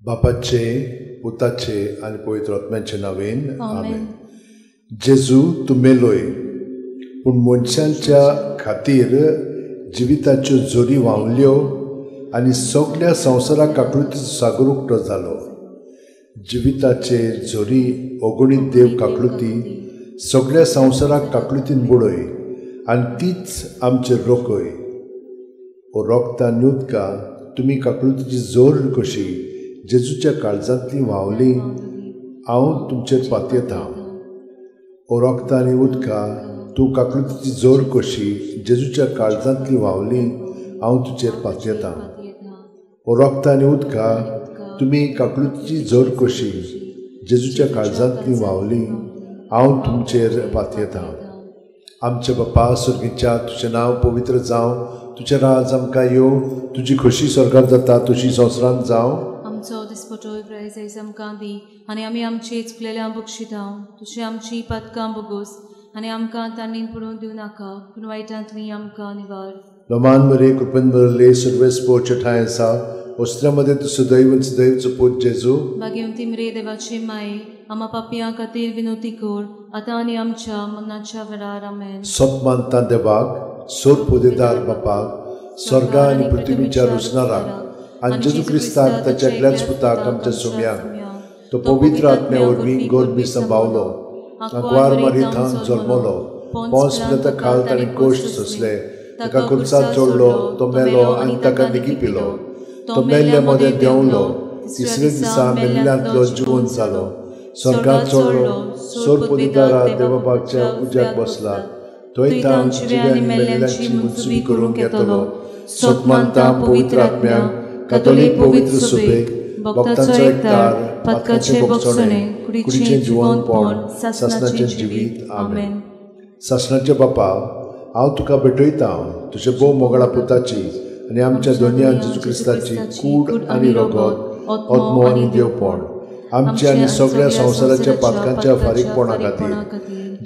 बापाचे, पुताचे आनी पवित्र आत्म्याचे नांवेन आमेन. जेजू तूं मेलोय, पूण मनशांच्या खातीर जिविताच्यो जोरी व्हांवल्यो आनी सगल्या संवसाराक काकळुतीचो सागर उक्तो जालो. जिविताचे झरी अगणीत देव काकळुती सगल्या संवसाराक काकळुतीन बुडय आनी तीच आमचेर रोखय. ओ रोगता आनी उदका तुमी काकळुतीची जोर कशी जेजूच्या काळजांतली व्हांवली, हांव तुमचेर पातयेतां. ओ रोगता आनी उदका तूं काकळुतीची जोर कशी जेजूच्या काळजांतली व्हांवली, हांव तुजेर पातयेतां. ओ रोगता आनी उदका तुमी काकळुतीची जोर कशी जेजूच्या काळजांतली व्हांवली, हांव तुमचेर पातयेतां. आमच्या बापा स्वर्गीच्या, तुजें नांव पवित्र जावं, तुजें राज आमकां येवं, तुजी खोशी स्वर्गात जाता तशी संवसारांत जावं. आमचो दिसपटो प्रायज आयज आमकां दी आनी आमी आमची चुकलेल्या बक्षितां, तशी आमची पातकां बोगोस आनी आमकां तांणी पडून दिवं नाका, पूण वायटांतली आमकां निवार. लोमान मरे कृपेन भरले सर्वेस पोचे ठांय आसा, वस्त्रा मदें तूं सदैव सदैवचो पूत जेजू. भाग्यवंती मरे देवाची माये, आमा पापयां खातीर विनोती कर आतां आनी आमच्या मरणाच्या वेळार. आमेन. सत मानता देवाक, सोर पोदेदार बापाक, स्वर्गा आनी पृथ्वीच्या रोसणाराक आनी जेजू क्रिस्ताक ताच्या एकल्याच पुताक आमच्या सोम्याक, तो पवित्र आत्म्या वरवीं गोरबी संभावलो, आंकवार मारी थावन जल्मलो, पोंस पिलाता खाल ताणें कोश्ट सोंसले, ताका खुर्सार चडलो, तो मेलो आनी ताका निकी पिलो, तो मेल्ल्या मदें देंवलो, तिसरे दिसा मेल्ल्यांतलो जिवन जालो, स्वर्गांत चडलो, सोर पोदेदारा देवबाबाच्या उज्याक बसला, थंय तावन जिव्या आनी मेल्ल्यांची मनसुबी करूंक येतलो. सत मानता पवित्र आत्म्याक, कातोलीक पवित्र सुबेक, भक्तांचो एकतार, पातकाचें भोगसणें, कुडीचें जिवनपण, सासणाचें जिवीत. आमेन. सासणाचे बापा, हांव तुका भेटयतां तुज्या भोव मोगळा पुताची आनी आमच्या दोनया जेजू क्रिस्ताची कूड आनी रगत, आत्मो आनी देवपण आमच्या आनी सगळ्या संवसाराच्या पातकांच्या फारीकपणा खातीर,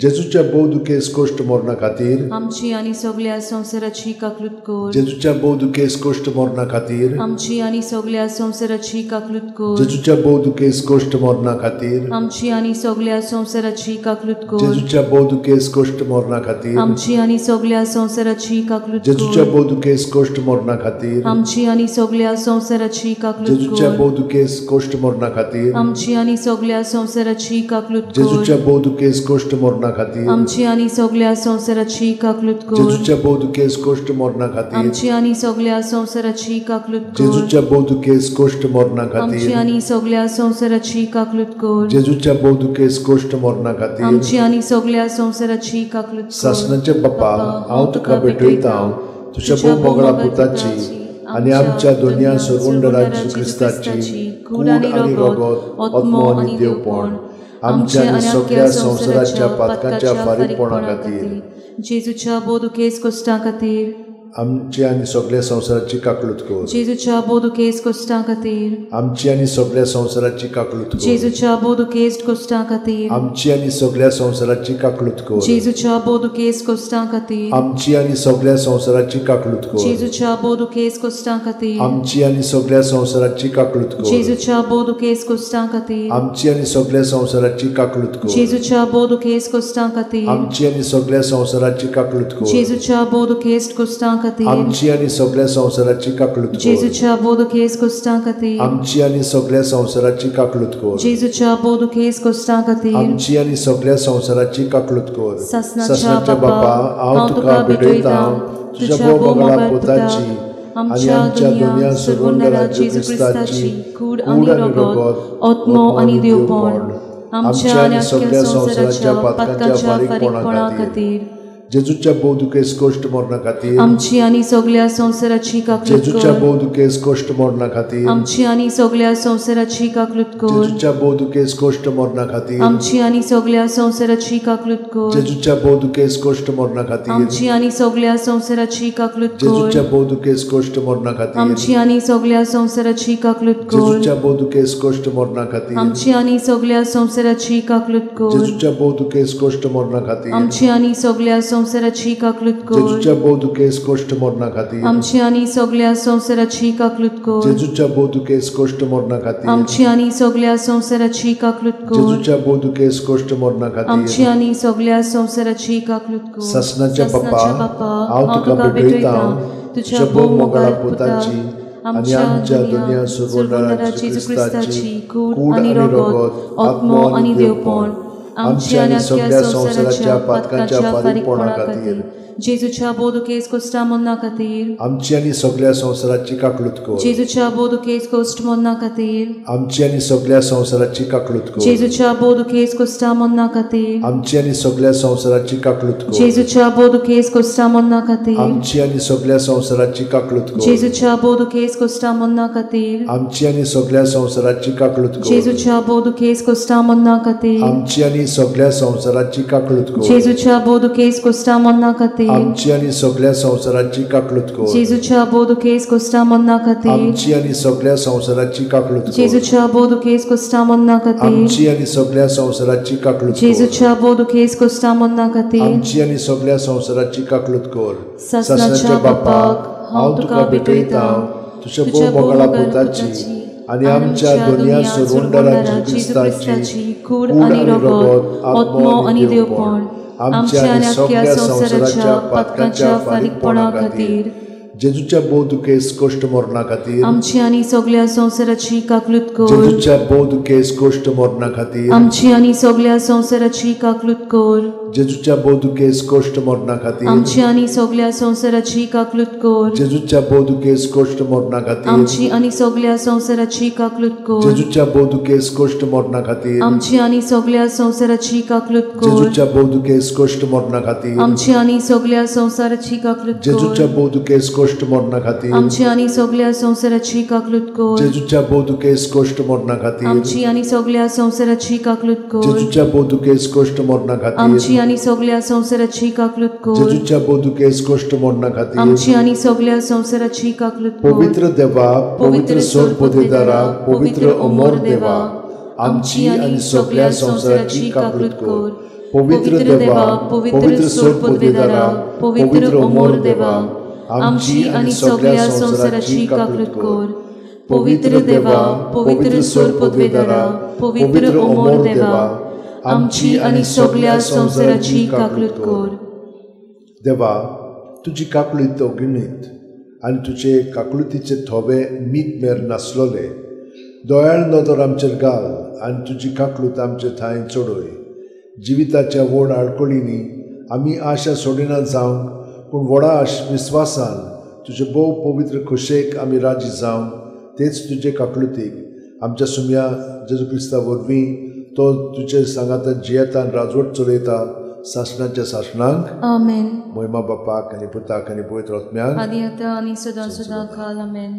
जेजूच्या भोव दुखेस कोश्ट मरणा खातीर आमची आनी सगल्या संवसाराची काकलूत कर. जेजूच्या भोव दुखेस कोश्ट मरणा खातीर आमची आनी सगल्या संवसाराची काकलूत कर. जेजूच्या भोव दुखेस कोश्ट मरणा खातीर आमची आनी सगल्या संवसाराची काकलूत कर. जेजूच्या भोव दुखेस कोश्ट मरणा खातीर आमची आनी सगल्या संवसाराची काकलूत कर. जेजूच्या भोव दुखेस कोश्ट मरणा खातीर आमची आनी सगल्या संवसाराची काकलूत कर. जेजूच्या भोव दुखेस कोश्ट मरणा खातीर आमची आनी सगल्या संवसाराची काकलूत कर. जेजूच्या भोव दुखेस कोश्ट मरणा खातीर आमची आनी सगल्या संवसाराची काकलूत कर. जेजूच्या भोव दुखेस कोश्ट मरणा खातीर आमची आनी सगल्या संवसाराची काकलूत कर. जेजूच्या भोव दुखेस कोश्ट मरणा आमची खातीर आनी सगल्या संवसाराची काकलूत कर. जेजूच्या भोव दुखेस कोश्ट मरणा खातीर आमची आनी सगल्या संवसाराची काकलूत कर. सासणाचे बापा, हांव तुका भेटयतां तुज्या भोव मोगळा पुताची आनी आमच्या दोनया सर्वंडरा जेजू क्रिस्ताची कूड आनी रगत, आत्मो आनी देवपण आमच्या आनी सगल्या संवसाराच्या पातकांच्या फारीकपणा खातीर, जेजूच्या भोव दुखेस कोश्टां खातीर आमची आनी सगल्या संवसाराची काकलूत कर. जेजूच्या भोव दुखेस कोश्टां खातीर आमची आनी सगल्या संवसाराची काकलूत कर. जेजूच्या भोव दुखेस कोश्टां खातीर आमची आनी सगल्या संवसाराची काकलूत कर. जेजूच्या भोव दुखेस कोश्टां खातीर आमची आनी सगल्या संवसाराची काकलूत कर. जेजूच्या भोव दुखेस कोश्टां खातीर आमची आनी सगल्या संवसाराची काकलूत कर. जेजूच्या भोव दुखेस कोश्टां खातीर आमची आनी सगल्या संवसाराची काकलूत कर. जेजूच्या भोव दुखेस कोश्टां खातीर आमची आनी सगल्या संवसाराची काकलूत कर. जेजूच्या भोव दुखेस कोश्टां खातीर आमची आनी सगल्या संवसाराची काकलूत कर. जेजूच्या भोव दुखेस कोश्टां खातीर आमची आनी सगल्या संवसाराची काकलूत कर. जेजूच्या भोव दुखेस कोश्टां खातीर आमची आनी सगल्या संवसाराची काकलूत कर. सासणाच्या बापा, हांव तुका भेटयतां तुज्या भोव मोगळा पुताची आनी आमच्या दोनया सर्वंडरा जेजू क्रिस्ताची कूड आनी रगत, आत्मो आनी देवपण आमच्या आनी सगल्या संवसाराच्या पातकांच्या फारीकपणा खातीर, जेजूच्या भोव दुखेस कोश्ट मरणा खातीर आमची आनी सगल्या संवसाराची काकलूत जेजूच्या कर. भोव दुखेस कोश्ट मरणा खातीर आमची आनी सगल्या संवसाराची काकलूत कर. जेजूच्या भोव दुखेस कोश्ट मरणा खातीर आमची आनी सगल्या संवसाराची काकलूत कर. जेजूच्या भोव दुखेस कोश्ट मरणा खातीर आमची आनी सगल्या संवसाराची काकलूत कर. जेजूच्या भोव दुखेस कोश्ट मरणा खातीर आमची आनी सगल्या संवसाराची काकलूत कर. जेजूच्या भोव दुखेस कोश्ट मरणा खातीर आमची आनी सगल्या संवसाराची काकलूत कर. जेजूच्या भोव दुखेस कोश्ट मरणा खातीर आमची आनी सगल्या संवसाराची काकलूत कर। जेजूच्या भोव दुखेस कश्ट मरणा खातीर आमची आनी सगळ्या संवसाराची काकलूत कर। जेजूच्या भोव दुखेस कश्ट मरणा खातीर आमची आनी सगळ्या संवसाराची काकलूत कर। जेजूच्या भोव दुखेस कश्ट मरणा खातीर आमची आनी सगळ्या संवसाराची काकलूत कर। सासणाच्या बापा, हांव तुका भेटयतां तुझ्या भोव मोगाळ पुताची आनी आमच्या दुनिया सोडवणारा जेजू क्रिस्ताची कूड आनी रगत, आत्मो आनी देवपण आमच्या आनी सगळ्या संवसाराच्या पातकांच्या फारीकपणा खातीर जेजूच्या भोव दुखेस कश्ट मरणा खातीर आमची आनी सगळ्या संवसाराची काकलूत कर। जेजूच्या भोव दुखेस कश्ट मरणा खातीर आमची आनी सगळ्या संवसाराची काकलूत कर। जेजूच्या भोव दुखेस कश्ट मरणा खातीर आमची आनी सगळ्या संवसाराची काकलूत कर। जेजूच्या भोव दुखेस कश्ट मरणा खातीर आमची आनी सगळ्या संवसाराची काकलूत कर। जेजूच्या भोव दुखेस कश्ट मरणा खातीर आमची आनी सगळ्या संवसाराची काकलूत कर। जेजूच्या भोव दुखेस कश्ट मरणा खातीर आमची आनी सगळ्या संवसाराची काकलूत कर। जेजूच्या भोव दुखेस कश्ट मरणा खातीर आमची आनी सगळ्या संवसाराची काकलूत कर। जेजूच्या भोव दुखेस कश्ट मरणा खातीर आमची आनी सगळ्या संवसाराची काकलूत कर। जेजूच्या भोव दुखेस कश्ट मरणा खातीर आमची आनी सगळ्या संवसाराची काकलूत कर। जेजूच्या भोव दुखेस कश्ट मरणा खातीर आमची आनी सगळ्या संवसाराची काकलूत कर। सासणाच्या बापाक हांव तुका भेटयतां तुझ्या भोव मोगाळा पुताची आनी आमच्या दुनिया सोडवणारा जेजू क्रिस्ताची कूड आनी रगत, आत्मो आनी देवपण आमच्या आनी सगळ्या संवसाराच्या पातकांच्या फारीकपणा खातीर जेजूच्या भोव दुखेस कश्ट मरणा खातीर आमची आनी सगळ्या संवसाराची काकलूत कर। जेजूच्या भोव दुखेस कश्ट मरणा खातीर आमची आनी सगळ्या संवसाराची काकलूत कर। जेजूच्या भोव दुखेस कश्ट मरणा खातीर आमची आनी सगळ्या संवसाराची काकलूत कर। जेजूच्या भोव दुखेस कश्ट मरणा खातीर आमची आनी सगळ्या संवसाराची काकलूत कर। जेजूच्या भोव दुखेस कश्ट मरणा खातीर आमची आनी सगळ्या संवसाराची काकलूत कर। जेजूच्या भोव दुखेस कश्ट मरणा खातीर आमची आनी सगळ्या संवसाराची काकलूत कर। जेजूच्या भोव दुखेस कश्ट मरणा खातीर आमची आनी सगळ्या संवसाराची काकलूत कर। जेजूच्या भोव दुखेस कश्ट मरणा खातीर आमची आनी सगळ्या संवसाराची काकलूत कर। जेजूच्या भोव दुखेस कश्ट मरणा खातीर आमची आनी सगळ्या संवसाराची काकलूत कर। जेजूच्या भोव दुखेस कश्ट मरणा खातीर आमची आनी सगळ्या संवसाराची काकलूत कर। पवित्र देवा, पवित्र सोरपदेदारा, पवित्र अमर देवा, आमची आनी सगळ्या संवसाराची काकलूत कर। पवित्र देवा, पवित्र सोरपदेदारा, पवित्र अमर देवा, आमची आनी सगळ्या संवसाराची काकलूत कर। पवित्र देवा, पवित्र सोरपदेदारा, पवित्र अमर देवा, आमची आनी सगळ्या संवसाराची काकलूत कर। देवा, तुजी काकलूत अगणीत आनी तुजे काकलुतीचे थोवे मीत मेर नासलोले दयाळ नदर आमचेर घाल आनी तुजी काकलूत आमचे थांय चडय। जिविताच्या व्हड आडखळींनी आमी आशा सोडिना जावंक, पूण व्हडा विस्वासान तुजे भोव पवित्र खोशेक आमी राजी जावंक, तेच तुजे काकलुतीक आमच्या सुम्या जेजू क्रिस्ता वरवीं तो तुजे सांगाता जियेता आनी राजवट चलयता सासणाच्या सासणांक। आमेन। मोहिमा बापाक आनी पुताक आनी पवित्र आत्म्याक आदी आतां आनी सदां सदां काल। आमेन।